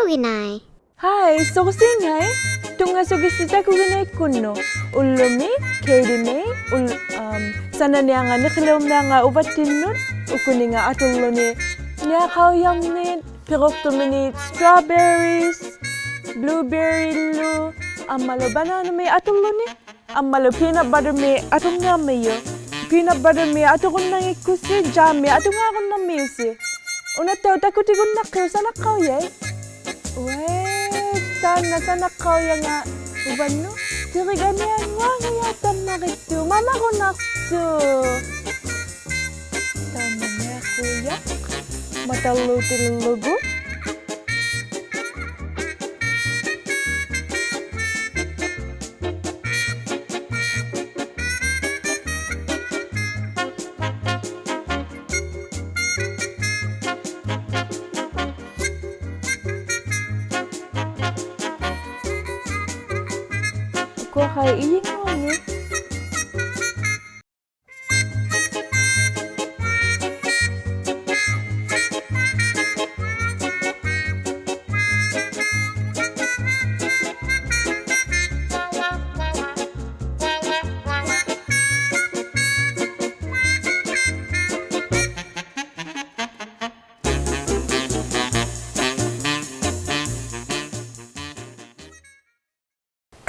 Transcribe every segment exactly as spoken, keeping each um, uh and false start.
ᐱᓐᓇᐃ. Hi, ᓱᕈᓰᙰ. ᑐᙵᓱᒋᑦᓯ ᑕᑯᒋᓇᐃᒃᑯᓐᓄᑦ. ᐅᓪᓗᒥ, Katie Mae, ᐅᓪ-, ᐊᒻ, ᓴᓇᓂᐊᖓ ᓂᕿᓕᐅᕐᓂᐊᖓ ᐅᕙᑦᑎᓐᓄᑦ, ᐅᑯᓂᖓ ᐊᑐᕐᓗᓂ ᓂᐊᖃᐅᔭᕐᓂᒃ, ᐱᕈᖅᑐᒥᓂᒃ strawberries, blueberry-ᓗ, ᐊᒻᒪᓗ banana-ᒥᒃ ᐊᑐᕐᓗᓂ. ᐊᒻᒪᓗ peanut butter-ᒥᒃ ᐊᑐᕐᓂᐊᕐᒥᔪᖅ. Peanut butter-ᒥᒃ ᐊᑐᕈᓐᓇᙱᒃᑯᓯ, jam-ᒥᒃ ᐊᑐᕈᓐᓇᕐᒥᔪᓯ. ᐅᓇᑦᑕᐅᖅ ᑕᑯᑎᒍᓐᓇᖅᑭᐅᒃ ᓴᓇᖅᑲᐅᔭᐃᑦ. ᐅᐊᐃ, ᑖᓐᓇ ᓴᓇᖅᑲᐅᔭᖓ ᐅᕙᓐᓄᑦ. ᑎᕆᒐᓐᓂᐊᙳᐊᖑᔭᖅ ᑕᒪᕆᑦᑐᖅ, ᒪᒪᕈᓇᖅᑐᖅ. ᑖᓐᓇ ᓂᐊᖁᔭᖅ ᒪᑕᓪᓘᑎᓪᓗᒍ. ᐅᑯᐊ ᖃᐃ ᐃᔨᖑᖏ.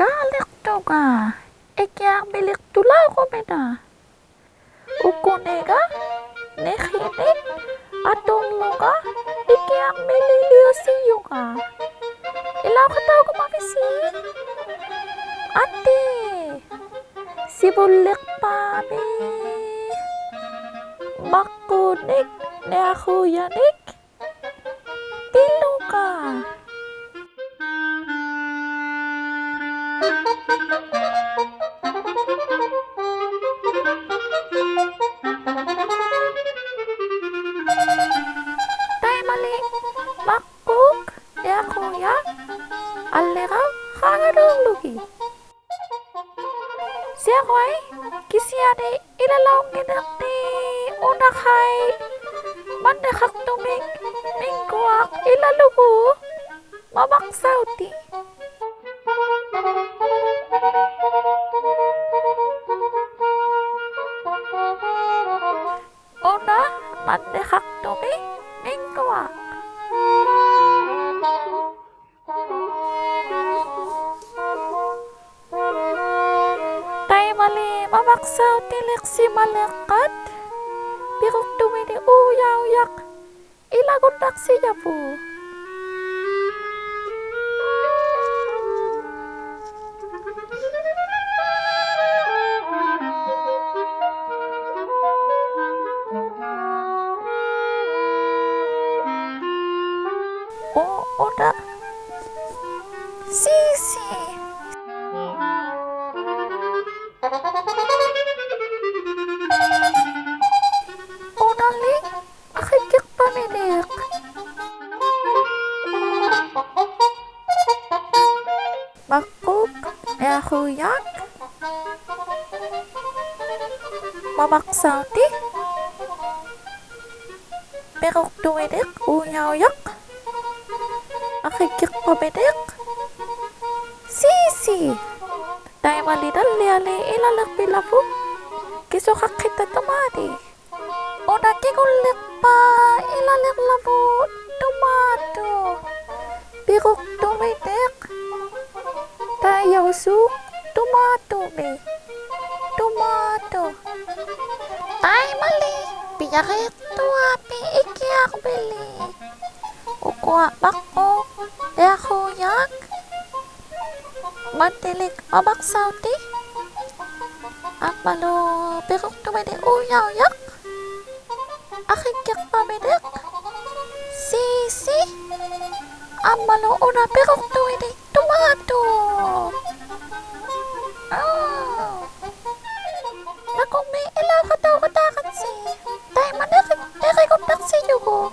ᑳᓕᖅᑐᖓ, ᐃᑭᐊᕐᒥᓕᖅᑐᓚᐅᕈᒥᓇᖅ. ᐅᑯᓂᖓ ᓂᕿᓂᒃ ᐊᑐᕐᓗᖓ ᐃᑭᐊᕐᒥᓕᐅᓯᔪᖓ. ᐃᓚᐅᖃᑕᐅᒍᒪᕕᓯ? ᐊᑏ. ᓯᕗᓪᓕᖅᐹᒥ. ᒪᕐᕉᓂᒃ, ᓂᐊᖁᔭᓂᒃ. ᑎᓗᖓ. ᑕᐃᒪᓕ ᒪᕐᕉᒃ, ᓂᐊᖁᔭᖅ, ᐊᓪᓕᕋᖅ ᖃᖓᓘᓪᓗᒋᑦ. ᓯᐊᕈᐊᐃ, ᑭᓯᐊᓂ ᐃᓚᓚᐅᙱᓐᓂᕐᓂᖅ ᐅᓇ ᖃᐃ ᒪᓐᓂᖃᖅᑐᒥᒃ ᒥᖑᐊᖅ ᐃᓚᓗᒍ ᒪᒪᒃᓴᐅᑎ. ᐅᓇ ᒪᓐᓂᖃᖅᑐᒥᒃ ᒥᖑᐊᖅ. ᑕᐃᒪᓕ ᒪᒪᒃᓴᐅᑎᓕᖅᓯᒪᓕᖅᑲᑦ, ᐱᕈᖅᑐᒥᓂᒃ ᐅᔭᐅᔭᖅ ᐃᓚᒍᓐᓇᖅᓯᔭᕗᑦ. ᐅ, ᐅᓇ. ᓯᓯ. ᐅᓇᓕ ᐊᕿᒡᒋᖅᐸᒥᓂᖅ. ᒪᕐᕉᒃ, ᓂᐊᖁᔭᖅ, ᒪᒪᒃᓴᐅᑎ, ᐱᕈᖅᑐᒥᓂᖅ ᐅᔭᐅᔭᖅ, ᐊᕿᒡᒋᖅᐸᒥᓂᖅ, ᓯᓯ. ᑕᐃᒪᓕ ᓇᓪᓕᐊᓕ ᐃᓚᓕᖅᐱᓚᕗᑦ, ᑭᓱᖃᖅᑭᑕ ᑐᒫᑎ. ᐅᓇ ᑭᖑᓪᓕᖅᐹᖅ ᐃᓚᓕᕐᓚᕗᑦ ᑐᒫᑐ. ᐱᕈᖅᑐᒥᓂᖅ. ᑕᐃᔭᐅᓲᖅ ᑐᒫᑐᒥᒃ. ᑐᒫᑐ. ᑕᐃᒪᓕ ᐱᔭᕇᖅᑐᐊᐱᒃ ᐃᑭᐊᕐᒥᓕᒃ. ᐅᑯᐊ ᒪᕐᕉᒃ, ᓂᐊᖁᔭᖅ, ᒪᓐᓂᓕᒃ ᒪᒪᒃᓴᐅᑎ, ᐊᒻᒪᓗ ᐱᕈᖅᑐᒥᓂᖅ ᐅᔭᐅᔭᖅ, ᐊᕿᒡᒋᖅᐸᒥᓂᖅ, ᓯᓯ, ᐊᒻᒪᓗ ᐅᓇ ᐱᕈᖅᑐᒥᓂᖅ ᑐᒫᑐ. ᐋ. ᓇᑯᕐᒦᒃ ᐃᓚᐅᖃᑕᐅᖃᑦᑕᕋᑦᓯ. ᑕᐃᒪ ᓂᕆ, ᓂᕆᒍᓐᓇᖅᓯᔪᒍᑦ.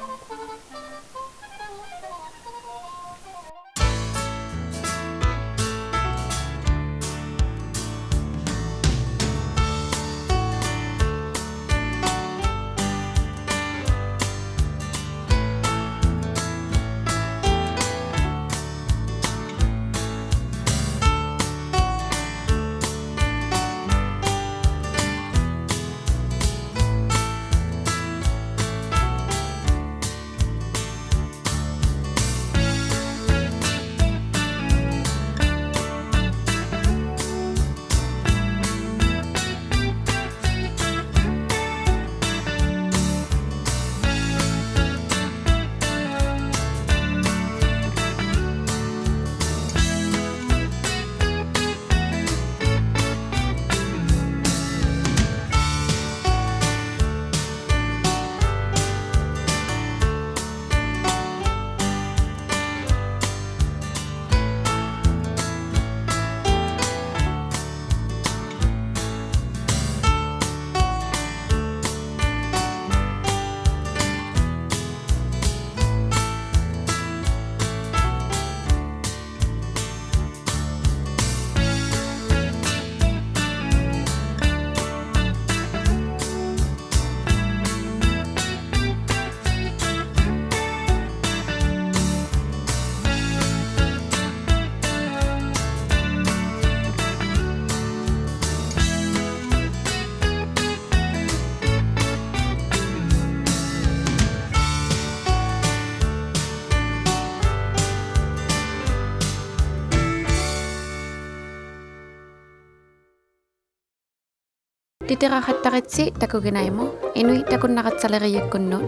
ᑎᑎᕋᖃᑦᑕᕆᑦᓯ ᑕᑯᒋᓇᐃᒧᑦ, ᐃᓄᐃᑦ ᑕᑯᓐᓇᒐᑦᓴᓕᕆᔨᒃᑯᓐᓄᑦ,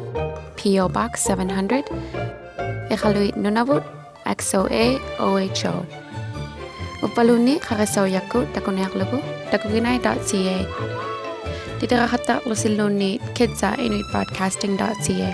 P O Box seven hundred, ᐃᖃᓗᐃᑦ ᓄᓇᕗᑦ, X O A O H O. ᐅᕝᕙᓘᓐᓃᑦ ᖃᕆᓴᐅᔭᒃᑯᑦ ᑕᑯᓂᐊᕐᓗᒍ takuginai dot C A. ᑎᑎᕋᖃᑦᑕᕐᓗᓯᓘᓐᓃᑦ kids at inuit broadcasting dot C A.